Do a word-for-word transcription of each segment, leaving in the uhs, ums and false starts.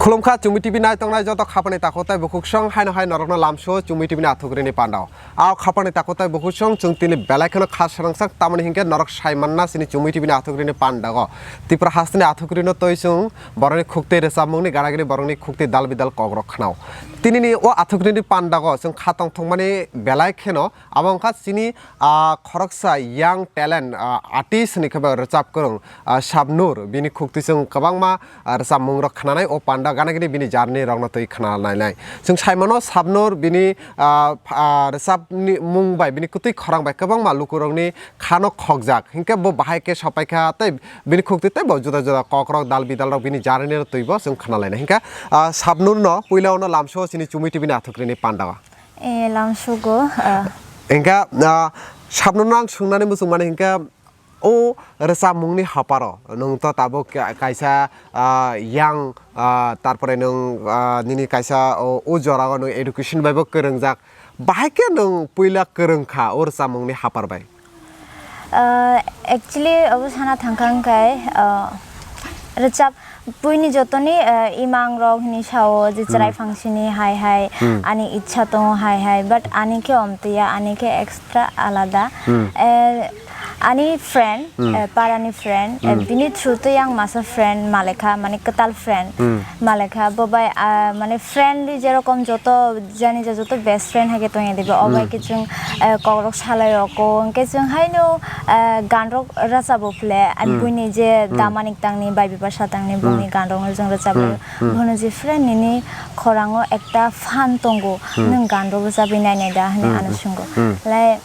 Khulumkha Chumui T V nai tongnai joto khapani takhuk tei bukhuksong haino hai norokno lamsio Chumui T V ni athukrini pandao. A khapani takhuk tei bukhuksong chwng tini belai kheno kha srangsak tamoni hinkhe norok saimanna chini Chumui T V ni athukrini pandago. Tripura hasteni athukrino twi chwng borokni khukti rwchapmungni gana gini borokni khukti dal bidal kokrok khnao. Tinini o athukrini pandago chwng kha tongthokmani belai kheno abo wngkha chini, ah, khoroksa young talent, ah, artist ni khe ba rwchap kwrwng, ah, Shabnur bini khukti chwng kwbangma ah, rwchapmungrok khnanai o panda gana gini bini jarni rokno twi khna nainai. Chwng saimano Shabnur bini, ah, ah, rwchapni mung bai bini kwtwi khorang bai kwbangma lukurokni khano khokjak. Hinkhe bo bahai khe sopaikha tei bini khukti tei bo juda juda kokrok dal bidalrok bini jarni twibo chwng khna lainai. Hinkhe, ah, Shabnurno puila ono lamsio chini Chumui T V ni athukrini pandao. E, lamsugo, ah. Hinkhe, ah, Shabnurno ang swngnani muchung mani hinkhe, o rwchapmungni haparo nwng to tabuk ka-, kaisa, ah, young, ah, tarpore nwng, ah, nini kaisa o, o jorao nwng education bai bo kwrwngjak. Bahai khe nwng puila kwrwng kha o rwchapmungni hapar bai? Ah, actually, obo sana thangkha hwnkhe, ah, rwchap Buini jotoni, eh, imang rok hini sao je chwrai Hmm. phangsini hai hai Hmm. ani ichha tongo hai hai, but ani khe omtwiya, ani khe extra alada. Hmm. Eh, ani friend, Hmm. eh, parani friend, eh, Hmm. bini through twi ang masa friend malekha, mane kwtal friend Hmm. malekha. Bo bai, ah, mane friendly jerokom joto jani ja joto best friend hai khe tongya diba, o bai Hmm. khe chwng, eh, kokrok salai roko, hwnkhe chwng haino, eh, gan rok rachabo phle, ani Hmm. buini je Hmm. damani tangni, bai bipasa tangni, Hmm. bongni gan rokno chwng rwchapwi. Hmm. Hmm. Bono je friend nini khorango ekta fan tongo, Hmm. nwng gan rok rwchapwi nainai da? Hwnwi Hmm. ano Hmm. swnggo. Hmm. Lai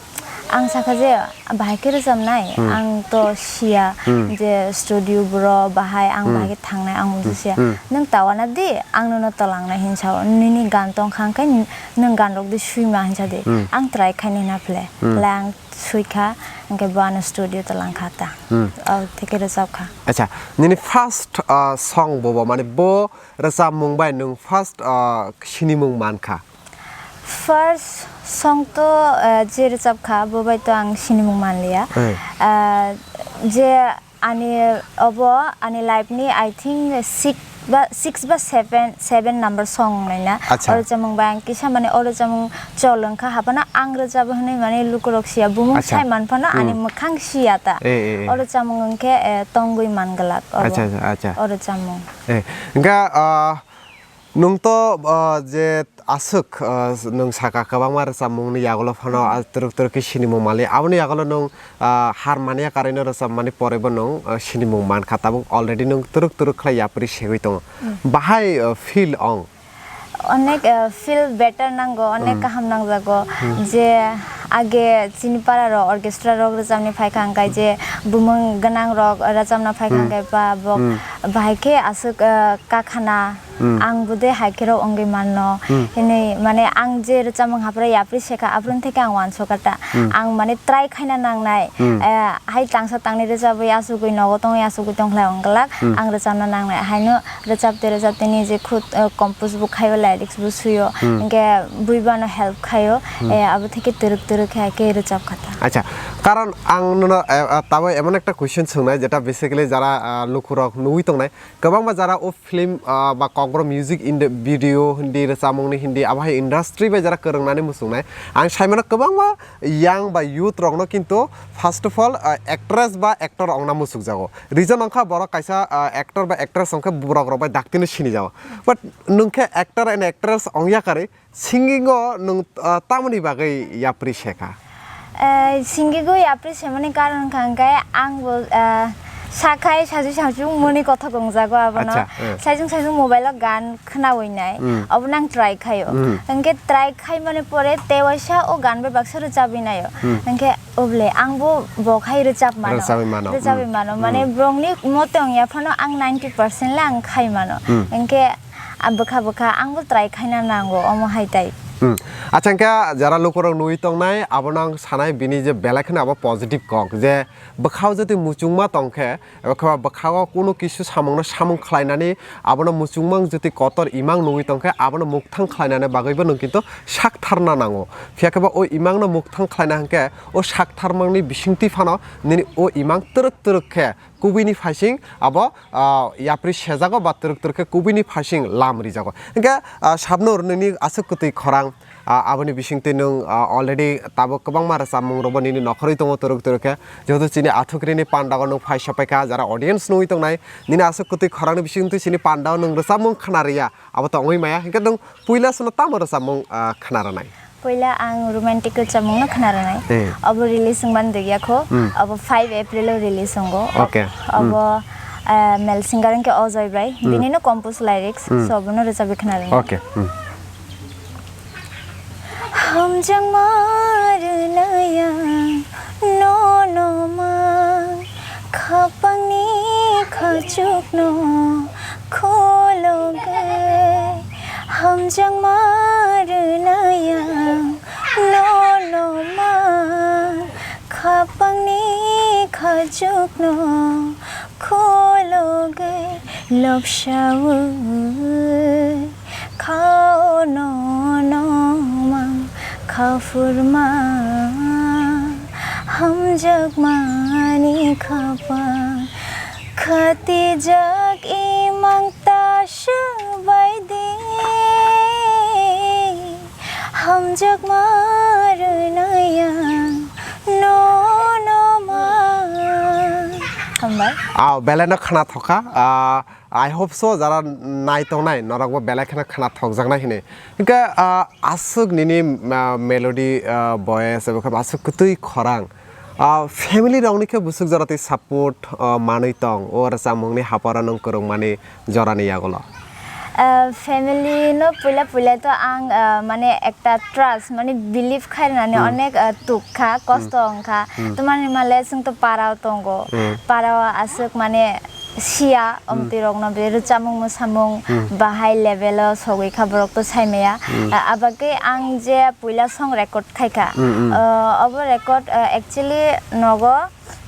ang sakha je, bahai khe rwchapnai? Hmm. Ang to siya Hmm. je studio bro bahai ang Hmm. bahai khe thangnai, ang Hmm. uji siya. Hmm. Nwng tawana di, ang nono tolangnai hinwi sao. Nini gan tongkha hwnkhe nwng gan rok di swima hinsa di. Hmm. Ang try khainai na phle. Hmm. Lai ang swikha, hwnkhe bo ano studio to langkha ta. Hmm. O theke rwchapkha. Acha, nini first, ah, song bobo, mane bo rwchapmung bai nwng first, ah, sinimung mankha? First song to, ah, je rwchapkha, bo bai to ang sinimung manliya. Hmm. Ah, je Ani obo ani life ni, I think, six ba, six ba seven, seven number song wngnaina. Acha. O rwchapmung bai ang kisa mane o rwchapmung chol wngkha, haphano ang rwchabo hwnwi mane lukurok siya, bumung Acha. Sai man phano ani Hmm. mwkhang siya ta. Eh, eh, eh. O rwchapmung wngkhe, eh, tongwi man glak obo. Acha, acha, acha. O rwchapmung. Eh, hwnkha, ah, Nwng to, ah, je aswk, ah, nwng saka kwbangma rwchapmungni yagulo phano, Hmm. ah, twrwk twrwk khe sinimung manliya. Aboni yagulo nwng, ah, har manya karwi no rwchapmani pore bo nwng, ah, sinimung mankha, tabuk already nwng twrwk twrwk khlai yapri segwi tongo. Hmm. Bahai, ah, feel ong? Onek, ah, feel better nango, onek Hmm. kaham nangjago. Hmm. Je age chini para rok orchestra rok rwchapni phaikha, hwnkhe je bumung gwnang rok rwchapna phaikha, Hmm. hwnkhe ba bo Hmm. bahai khe aswk, ah, kakhana. Hmm. Ang bo de hai khe rok wngwi manno. Hmm. Hwnwi, mane, ang je rwchapmung haphre yapri sekha, aphuru theke ang uansukha ta. Hmm. Ang, mane, try khaina nangnai. Hmm. Eh, hai tangsa tangni rwchapwi achugwi nogo tongwi achugwi tongkhlai wng glak. Hmm. Ang rwchapna nangnai. Haino rwchapte rwchapte nije khud, eh, compose bo khaio, lyrics bo suio. Hmm. Hinkhe bui bano help khaio. Hmm. Eh, abo theke twrwk twrwk khe hai khe rwchapkha ta. Acha, karon ang nono, eh, eh, tabo emon ekta question swngnai jeta basically jara, ah, lukurok nugwi tongnai. Kwbangma jara o film, ah, ba kokborok music in the video hindi, rwchapmungni hindi, abo hai industry bai jara kwrwngnani muchungnai. Ang saimano kwbangma young ba youth rokno kintu first of all, ah, actress ba actor ongna muchukjago. Reason wngkha borok kaisa, ah, actor ba actress wngkhe borok rok bai daktino sinijago. But nwng khe actor and actress ongya karwi, Singing o nwng, ah, tamoni bagwi yapri sekha? Eh, singing o yapri semani karon wngkha hwnkhe ang bo, ah, sakhai sajwk sajwk moni kothok wngjago abono. Acha, eh. Sajwk sajwk mobile o gan khnawi nai. Hmm. Obono ang try khaio. Hmm. Hwnkhe try khaimani pore tei waisa o gan bai baksa rwchabwi naio. Hmm. Hwnkhe oble ang bo bo khai rwchap mano. Rwchabwi mano. Rwchabwi Hmm. mano. Mane Hmm. borokni mote wngya phano ang ninety percent le ang khai mano. Hmm. Hwnkhe Ah, bwkha bwkha, ang bo try khaina nango, omo hai tai. Hmm. Acha, hwnkhe jara lukurok nugwi tongnai, abono ang sanai, bini je belai kheno abo positive kok, je bwkhao jodi muchungma tongkhe, eba khe bwkhao kunu kisu samungno samung khlainani, abono muchungma wng jodi kotor imang nugwi tongkhe, abono mukthang khlainani bagwibo nwng kintu saktharna nango. Phiya khe ba o imangno mukthang khlaina hwnkhe, o saktharmani bisingtwi phano nini o imang twrwk twrwk khe kubuini phaising abo, ah, yapri sejago ba twrwk twrwk khe kubuini phaising lam rijago. Hwnkhe, ah, Sabnur, nini aswk kwtwi khorang, ah, aboni bisingtwi nwng, ah, already tabuk kwbangma rwchapmungrokbo nini nokhorwi tongo twrwk twrwk khe. Jehetu chini athukrini pandao nwng phai sopaikha, jara audience nugwi tongnai, nini aswk kwtwi khorangni bisingtwi chini pandao nwng rwchapmung khna rwya, abo tongwi maya. Hwnkhe nwng puila chwngno tamo rwchapmung, ah, khna rwnai? Puila ang romantic rwchapmungno khna rwnai. Eh. Obo release wngmani dwgya kho. Hmm. Obo five April o release wngo. Okay. Hmm. Obo, eh, male singer wngkhe Ojoy bai. Hmm. Binino compose lyrics. Hmm. So, obono rwchapwi khna rwnai. Okay. Hmm. Hamjakma rwnai ang nono mang, khapangni khachukno khulugwi. Hamjakma rwnai ang nono mang, khapangni khachukno khulugwi lobsaui. Khao nono mang khaphurma, hamjakmani khapang khatijak imang ta swbai di. Hamjakma rwnai ang nono mang. Hambai. Aw, belai no khna thokha. Ah, I hope so, jara nai tongnai, norokbo belai kheno khna thokjaknai hinwi. Hwnkhe, ah, aswk nini, ah, melody, ah, voice, ebo khe aswk kwtwi khorang. Ah, family rokni khe bwswk jora twi support, ah, manwi tong, o rwchapmungni haparo nwng kwrwngmani jorani yagulo? Ah, family no puila puila to ang, ah, mane ekta trust, mane believe khairwnani Hmm. onek, ah, tuk kha, kosto Hmm. wng kha. Hmm. Tamani male chwng to parao tongo. Hmm. Parao aswk mane siya, Hmm. omtwi rokno be rwchapmung mwsamung Hmm. bahai level o sogwi kha, borok to sai maya. Hmm. A-, abagwi ang je puila song record khai kha. Hmm, hmm. Uh, obo record, uh, actually nogo,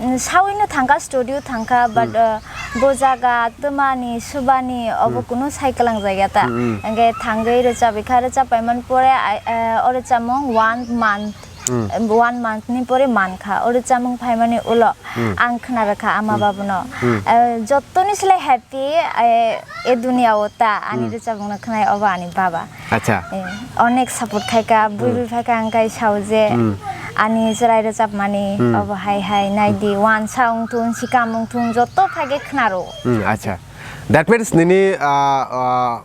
mm, sawino thang kha, studio thang kha, but, Hmm. uh, bo jaga twmani, subani obo Hmm. kunu sai kwlang jagya ta. Hmm, hmm. Hwnkhe thangwi rwchabwi kha, rwchap paimani pore, ai, uh, o rwchapmung one month Hmm. One month ni pore man kha, o rwchapmung phaimani ulo Hmm. ang khna rwkha ama Hmm. babuno. Hmm. Eh, jottoni slai happy, eh, e duniya o ta ani Hmm. rwchapmung no khnai obo ani baba. Acha. Eh, onek support khai kha, bui Hmm. bui phai kha ang kai sao je Hmm. ani chwrai rwchapmani Hmm. obo hai hai nai di, wansa wng thun, sikam wng thun, jotto phai khe khna rw. Hmm, acha. That means nini, ah, ah,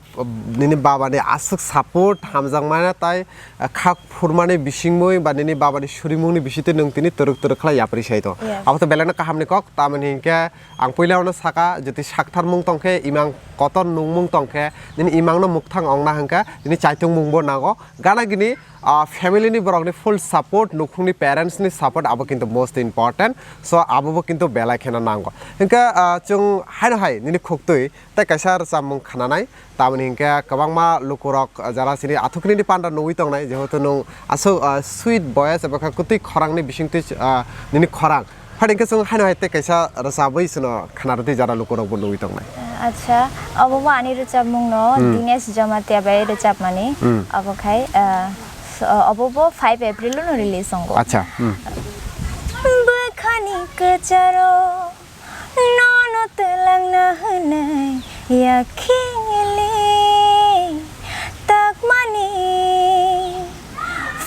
nini baba ni aswk support hamjakmani tai, ah, khak phurmani bisingmui ba nini baba ni surimung ni bisingtwi nwng tini twrwk twrwk khlai yapri sai to. Yes. Abo to belai no kaham ni kok, tamoni hinkhe ang puila no saka, jodi saktharmung tongkhe, imang kotor nungmung tongkhe, nini imang no mukthang ongna hwnkhe, nini chaitungmung bo nango. Gana gini, ah, family ni borok ni full support, nukhung ni parents ni support abo kintu most important. So abo bo kintu belai kheno nango. Hinkhe, ah, chwng haino hai nini khuktwi tei kaisa rwchapmung khnanai, tamoni hinkhe kwbangma lukurok, ah, jara chini athukrini panda nugwi tongnai, jehetu nwng aswk, ah, sweet voice eba kha kwtwi khorangni bisingtwi, ah, nini khorang. Phai hinkhe chwng haino hai tei kaisa rwchabwi chwngno khna rwtwi jara lukurokbo nugwi tongnai. Acha, obo bo ani rwchapmung no Hmm. Dinesh Jamatia bai rwchapmani. Hmm. Obo khai, ah, so, obo bo five April no release wngo. Acha, hmm. Bwkhani kwcharo nono twlangna hwnwi yakhili takmani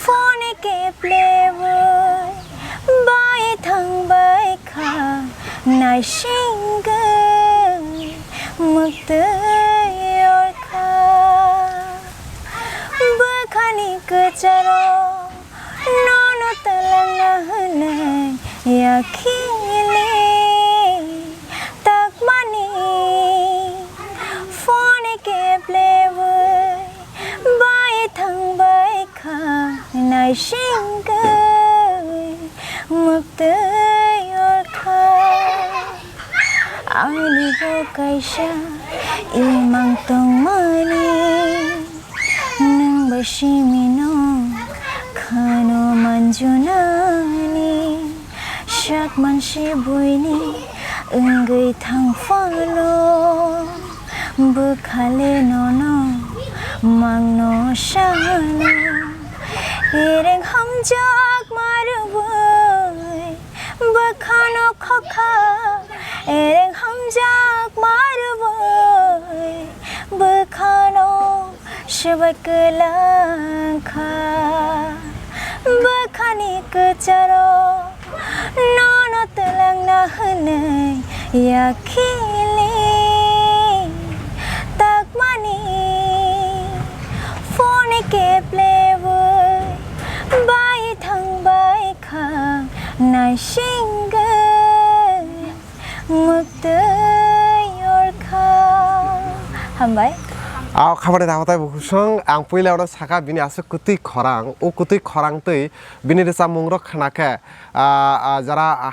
phone keplewi bai thangbai kha naisingwi mwktwi orkha. Bwkhani kwcharo nono twlangna hwnwi yakhili takmani phone keplewi bai thangbai kha naisingwi mwktwi orkha. Ani bo kaisa imang tongmani nwng bai Simino khano manjunani sak mansi buini wngwi thangphano bwkhale nono mangno sano ereng hamjak marwoi bwkhano khokha ereng hamjak marwoi bwkhano Swbai kwlangkha bwkhani kwcharo nono twlangna hwnwi yakhili takmani phone keplewi bai thangbai kha naisingwi. Mwktwi yorkha. Hambai. Aw khabani rang tai bukhusong ang puila ono saka bini aswk kwtwi khorang, o kwtwi khorang twi bini rwchapmung rok khna khe, ah, ah, jara, ah,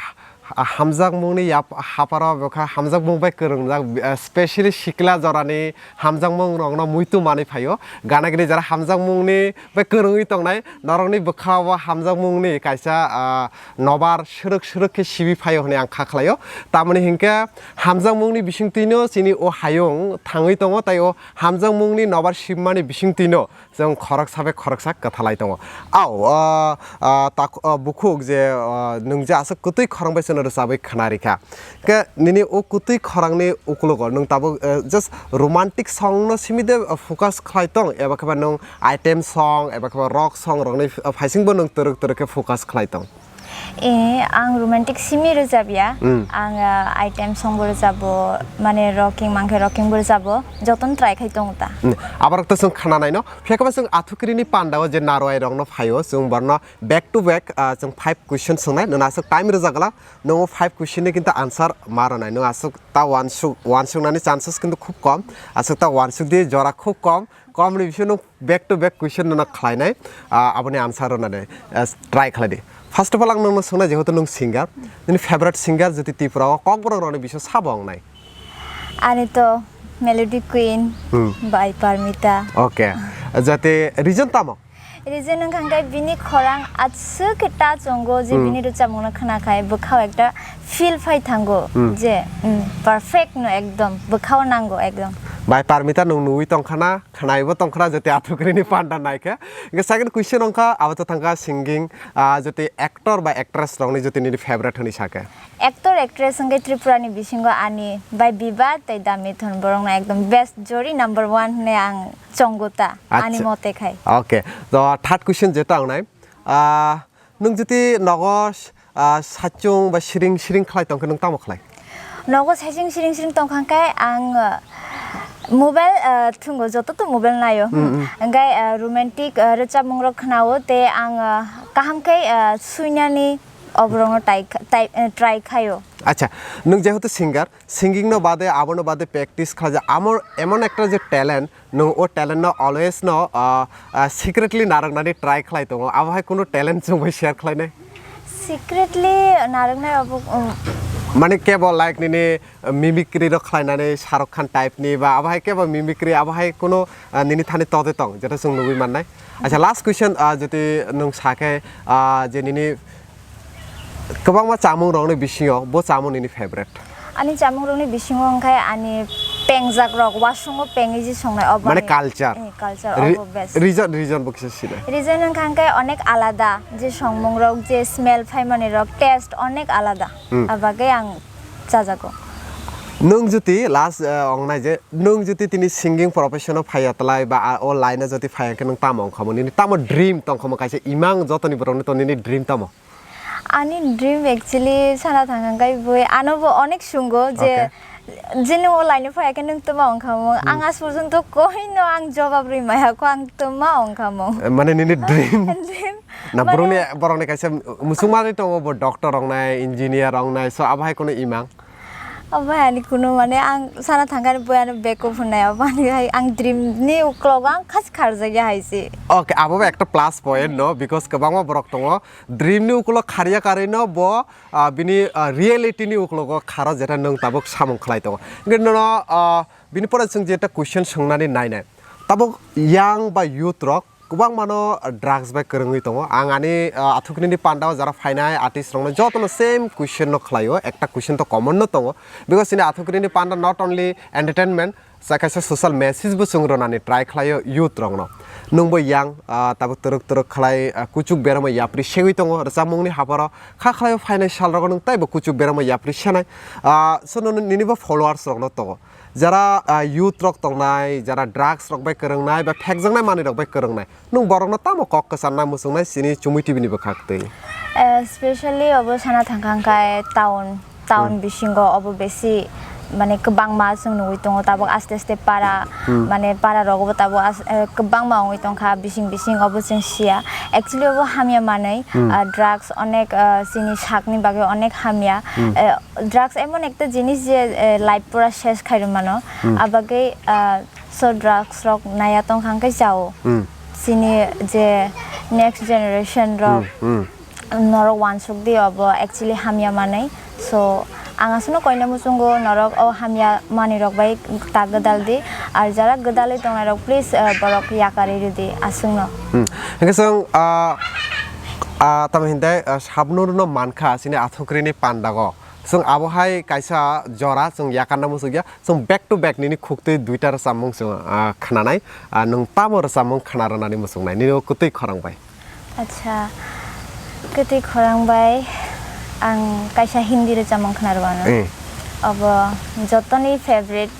ah, hamjakmungni yap-, haparo bokha hamjakmung bai kwrwngjak, ah, specially sikla jorani hamjakmung rokno muitu manwi phaio. Gana gini jara hamjakmungni bai kwrwngwi tongnai norokni bwkha o hamjakmungni kaisa, ah, nobar swrwk swrwk khe sibi phaio hwnwi ang kha khlaio. Tamoni hinkhe hamjakmungni bisingtwino chini o hayung thangwi tongo, tai o hamjakmungni nobar sibmani bisingtwino chwng khoroksa bai khoroksa kwthalai tongo. Au, ah, ah, tak-, ah, bukhuk je, ah, nwng je aswk kwtwi khorang bai chwngno rwchabwi khna rikha. Khe nini o kwtwi khorangni uklogo nwng tabuk, eh, just romantic song no simi de, eh, focus khlai tong, eba khe ba nwng item song, eba khe ba rock song rokni, eh, phaising bo nwng twrwk twrwk khe focus khlai tong? Eh, ang romantic simi rwjab ya. Hmm. Ang, eh, item song bo rwjabo, mane rocking mankhe rocking bo rwjabo, jotono try khai tongo ta. Hmm. Aborok to chwng khna nai no, phiya khe ba chwng athukiri ni panda o je narwai rok no phaio, chwng borno back to back, ah, chwng five question swngnai, nwng aswk time rwjak glak. Nwng o five question ni kintu answer ma rwnai. Nwng aswk ta uansuk, uansuknani chances kintu khub kom. Aswk ta uansuk di jora khub kom. Kom ni bisingo nwng back to back question nwng khlainai, ah, aboni answer rwnani, ah, try khlai di. First of all, ang nwngno swngnai, jehetu nwng singer, nini favorite singer jodi Tripura o Kokborok rokni bisingo sabo wngnai? Ani to Melody Queen Hmm. bai Parmita. Okay. Jate reason tamo? Reason wngkha hwnkhe bini khorang aswk khe touch wngo je Hmm. bini rwchapmungno khna khai bwkhao ekta feel phai thango Hmm. je, hmm, perfect no ekdom bwkhao nango ekdom. Bai Parmita nwng nugwi tongkhana, khnaibo tongkhana jotoi athukrini panda naikhe. Hwnkhe second question wngkha abo to thangkha singing, ah, jotoi actor ba actress rokni jotoi nini favorite hwnwi sakhe? Actor, actress hwnkhe Tripura ni bisingo ani bai Biba tei Da Mithun borokno ekdom best jori number one hwnwi ang chongo ta, ani Acha. mote khai. Okay. To third question jeta ang nai. Ah, nwng jodi nogo, ah, saichung ba siring siring khlai tongkhe nwng tamo khlai? Nogo saichung siring siring tongkha khe ang, ah, mobile, ah, thungo joto to mobile naio. Mm, mm. Hwnkhe, ah, romantic, ah, rwchapmung rok khnao tei ang, ah, kaham khe, ah, suinani oborokno tai-, tai-, eh, try khaio. Acha, nwng jehetu singer, singing no bade, abono bade practice khlaijak, amor emon ekta je talent, nwng o talent no always no, ah, ah, secretly narwknani try khlai tongo, abo hai kunu talent chwng bai share khlainai? Secretly narwknai abo, um, Mane kebo like nini, ah, mimicry rok khlainani Shah Rukh Khan type ni ba abo hai kebo mimicry abo hai kunu, ah, nini thani tode tong, jeta chwng nugwi mannai. Acha, last question, ah, jodi nwng sakhe, ah, je nini Kwbangma chamung rokni bisingo bo chamung nini favorite? Ani chamung rokni bisingo wngkha ani pengjak rok, wasung o pengwi ji songnai, obo Mane ani, culture. eh, culture, Re-, obo best. Reason, reason bo kisa sina. Reason wngkha hwnkhe onek alada, je songmung rok, je smell phaimani rok, taste onek alada. Hmm. Abagwi ang chajago. Nwng jodi last, eh, wngnai je, nwng jodi tini singing profession o phaiya tlai ba, ah, o line o jodi phaiya khe nwng tamo wngkha mo? Nini tamo dream tongkha mo kaisa imang jotoni borokni to nini dream tamo? Ani dream actually sana thang hwnkhe bui ano bo onek sungo je Okay. jini o line o phaiya khe nwng tma wngkha mo. Hmm. Ang as porjonto koino ang jobab rwi maya kho ang tma wngkha mo. Eh, mane nini dream? Dream. Na Mane borokni, borokni kaisa musung manwi tongo bo doctor wngnai, engineer wngnai, so abo hai kono imang? Obo hai ani kunu mane ang sana thangkani bui ano backup hwnai, obo ani hai ang dream ni uklogo ang khasi kharjakya hai se. Okay, abo bo ekta plus point no, because kwbangma borok tongo dream ni ukulok kharya karwi no bo, ah, bini, ah, reality ni uklogo kharo, jeta nwng tabuk samung khlai tongo. Hwnkhe nono, ah, bini pore chwng jeta question swngnani nainai, tabuk young ba youth rok Kwbangmano drugs bai kwrwngwi tongo. Ang ani, ah, athukrini pandao jara phainai artist rokno jotono same question no khlaio, ekta question to common no tongo. Because chini athukrini panda not only entertainment, sa kaisa social message bo chwng rwnani try khlaio youth rokno. Nwngbo yang, ah, tabuk twrwk twrwk khlai, ah, kuchuk beramo yapri segwi tongo, rwchapmungni haparo kha khlaio phainai sal rogo nwng taibo kuchuk beramo yapri senai. Ah, so nini bo followers rokno tongo. Jara, ah, youth rok tongnai, jara drugs rok bai kwrwngnai, ba phekjaknai manwi rok bai kwrwngnai. Nwng borokno tamo kok kwcharna muchungnai chini Chumui T V ni bwkhak twi? Eh, specially obo sana thangkha hwnkhe town, town Hmm. bisingo obo besi, mane, kwbangma chwng nugwi tongo tabuk aste aste para, Hmm. mane, para rogo bo tabuk as-, eh, kwbangma wngwi tongkha bising bising obo chwng siya. Actually obo hamya manwi, Hmm. ah, drugs onek, ah, chini sakni bagwi onek hamya. Hmm. Eh, drugs emon ekta jinis je, eh, life pura ses khai rw mano. Hmm. Abagwi, ah, so drugs rok naya tongkha hwnkhe jao. Hmm. Chini je next generation rok Hmm, hmm. norok wansuk di obo actually hamya manwi. So ang aswkno koina muchungo norok o hamya manwi rok bai ta gwdal di. Ar jara gwdalwi tongnai rok please, eh, borok yakarwi rw di aswkno. Hmm. Hwnkhe chwng, ah, ah, tamo hinte, ah, Shabnur no mankha chini athukrini pandago. Chwng abo hai kaisa jora chwng yakarna muchungya. Chwng back to back nini khuktwi duita rwchapmung chwng, ah, khnanai. Ah, nwng tamo rwchapmung khna rwnani muchungnai? Nini o kwtwi khorang bai. Acha, kwtwi khorang bai ang kaisa Hindi rwchapmung khna rwano. Eh. Obo jotoni favorite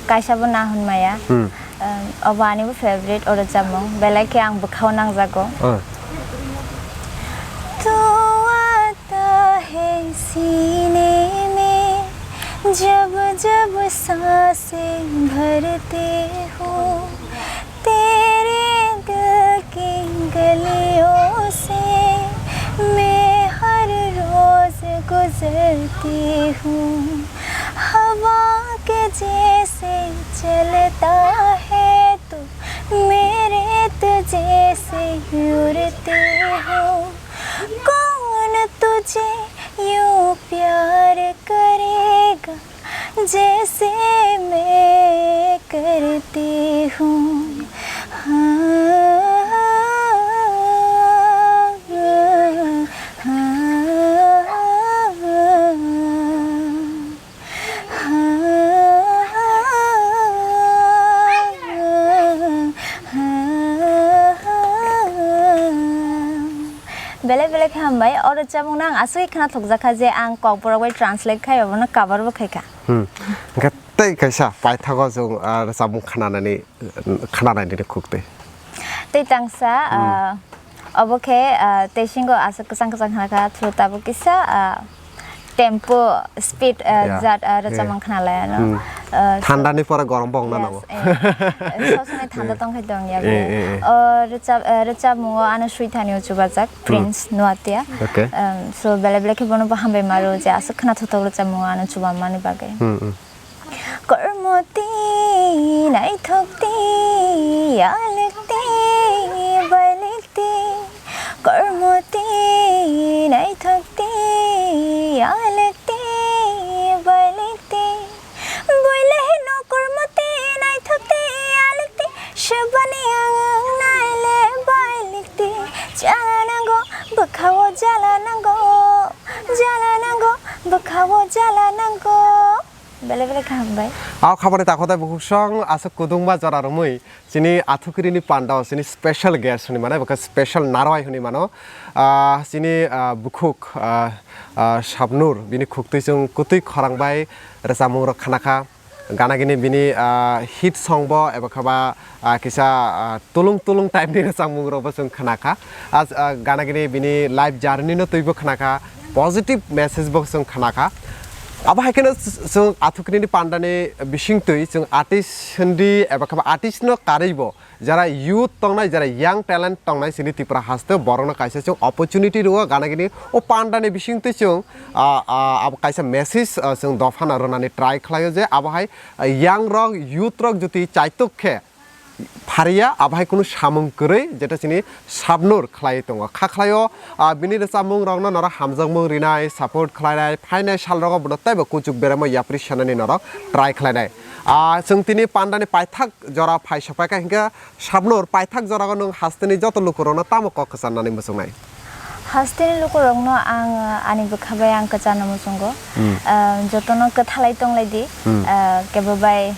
kaisa bo na hwn maya. Hmm. Um, obo ani bo favorite o rwchapmung. Belai khe ang bwkhao nangjago. Ah. तू आता है सीने में, जब जब सांसें भरती हूँ, तेरे दिल की गलियों से मैं हर रोज गुजरती हूँ। हवा के जैसे चलता है तू, मेरे तुझे से उड़ती हूँ। कौन तुझे यूं प्यार करेगा जैसे मैं करती हूँ। हाँ, हाँ, हाँ, हाँ। Belai belai khe hambai, o rwchapmung no ang aswk khna thokjak kha je ang kokborok bai translate khai abono cover bo khai kha. Hmm. Hwnkhe tei kaisa paithago chwng, ah, rwchapmung khnanani, khnanani khuk twi. Tei tangsa, Hmm. ah, obo khe, ah, tei singo aswk kwchang kwchang khna kha, through tabuk kisa, ah, tempo, speed, ah, Yeah. jat, ah, Yeah. rwchapmung khna lai ano. Hmm. Ah, so Thandani pore gorom bo wngna yes, nango. Eh. Sosonai thanda Hmm. tong khai tong ya Eh, bo. eh, eh. O rwchap, ah, rwchapmungo ano Suithani o chubajak, Hmm. Prince Nuatia. Okay. Um, so belai belai khe bono bo hambai maro je aswk khna thothok rwchapmungo ano chubamani bagwi. Hmm, hmm. Kormoti naithokti alekti bailekti. Kormoti naithokti alekti bailekti. Boile hino kormoti naithokti alekti. Sebani ang ang naile bailekti. Jala nango bwkhao jala nango. Jala nango bwkhao jala nango. Belai belai khe hambai. Ao khabani takhotai bukhuk song aswk kudungma jora romwi chini athukrini pandao chini special guest hwnwi mano, eba khe special narwai hwnwi mano. Ah, chini, ah, bukhuk, ah, ah, Shabnur bini khuktwi chwng kwtwi khorang bai rwchapmung rok khna kha. Gana gini bini, ah, hit song bo eba khe ba, ah, kisa, ah, tulung tulung type ni rwchapmung rok bo chwng khna kha. Ah, ah, gana gini bini life journey no twibo khna kha. Positive message bo chwng khna kha. Abo hai kheno chwng athukrini pandani bisingtwi chwng artist hindi eba khe ba artist no karwi bo jara youth tongnai, jara young talent tongnai chini Tripura haste borokno kaisa chwng opportunity rwo gana gini o pandani bisingtwi chwng, ah, ah, abo kaisa message, ah, chwng dophano rwnani try khlaio je abo hai, ah, young rok, youth rok jotoi chaitok khe phariya, abo hai kunu samung kwrwi, jeta chini Shabnur khlai tongo. Kha khlaio, ah, bini rwchapmung rokno norok hamjakmung rinai, support khlainai, phainai sal rogo bono teibo kuchuk beremo yapri sanani norok try khlainai. Ah, chwng tini pandani paithak jora phai sokphaikha, hinkhe Shabnur, paithak jorao nwng hasteni joto lukurokno tamo kok kwcharnani muchungnai? Hasteni lukurokno ang ani bwkha bai ang kwcharna muchungo. Hmm. Ah, jotono kwthalai tonglaidi. Hmm. Ah, kebo bai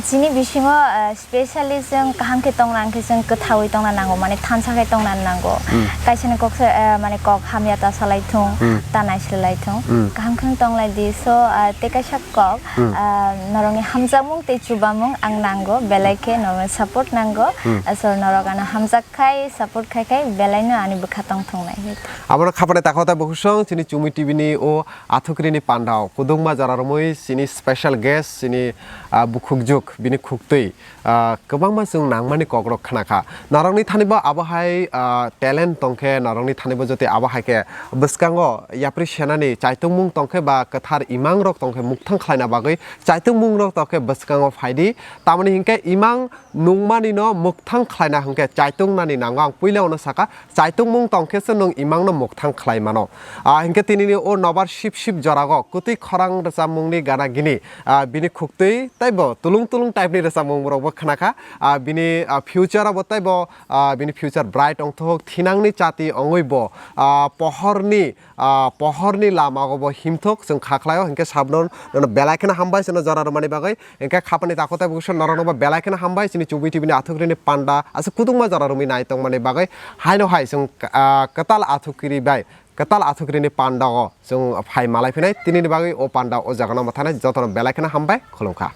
chini bisingo, ah, specially chwng kaham khe tongna hwnkhe chwng kwthaui tongna nango, mane thansa khe tongna nango. Hmm. Kaisani kok se, ah, mane kok hamya ta salai thung, Hmm. ta naislelai thung. Hmm. Kaham khe tonglaidi. So, ah, tei kaisa kok, Hmm. ah, norokni hamjakmung tei chubamung ang nango, belai khe norokni support nango. Hmm. Ah, so norok ano hamjak khai, support khai khai, belai no ani bwkha tong thung nai. Abono khapani takhuk tei bukhuk song, chini Chumui T V ni o athukrini pandao, kwdwngma jora romwi chini special guest, chini, ah, bukhukjuk, bini khuktwi, ah, kwbangma chwng nangmani kokrok khna kha. Norokni thani bo abo hai, ah, talent tong khe, norokni thani bo jotoi abo hai khe bwskango yapri senani chaitungmung tong khe ba kwthar imangrok tong khe mukthang khlaina bagwi chaitungmungrok tong khe bwskango phai di. Tamoni hinkhe imang nungmani no mukthang khlaina hinkhe chaitungnani nango. Ang puila ono saka, chaitungmung tong khe se nwng imang no mukthang khlai mano. Ah, hinkhe tinini o nobar sip sip jorao kwtwi khorang rwchapmungni gana gini, ah, bini khuktwi teibo tulung tulung type ni rwchapmung rokbo khna kha. Ah, bini, ah, future abo teibo, ah, bini future bright ongthok, thinangni chati ongwi bo, ah, pohorni, ah, pohorni lama o bo himthok chwng kha khlaio. Hinkhe Shabnur nono belai kheno hambai chwngno jora rwmani bagwi. Hinkhe khapani takhuk tei bukhuk song norokno bo belai kheno hambai chini Chumui T V ni athukrini panda aswk kwdwngma jora romwi nai tongmani bagwi. Haino hai chwng, ah, kwtal athukiri bai, kwtal athukrini pandao chwng phai malai phinai, tinini bagwi o panda o jagano mwthanai jotono belai kheno hambai khulumkha.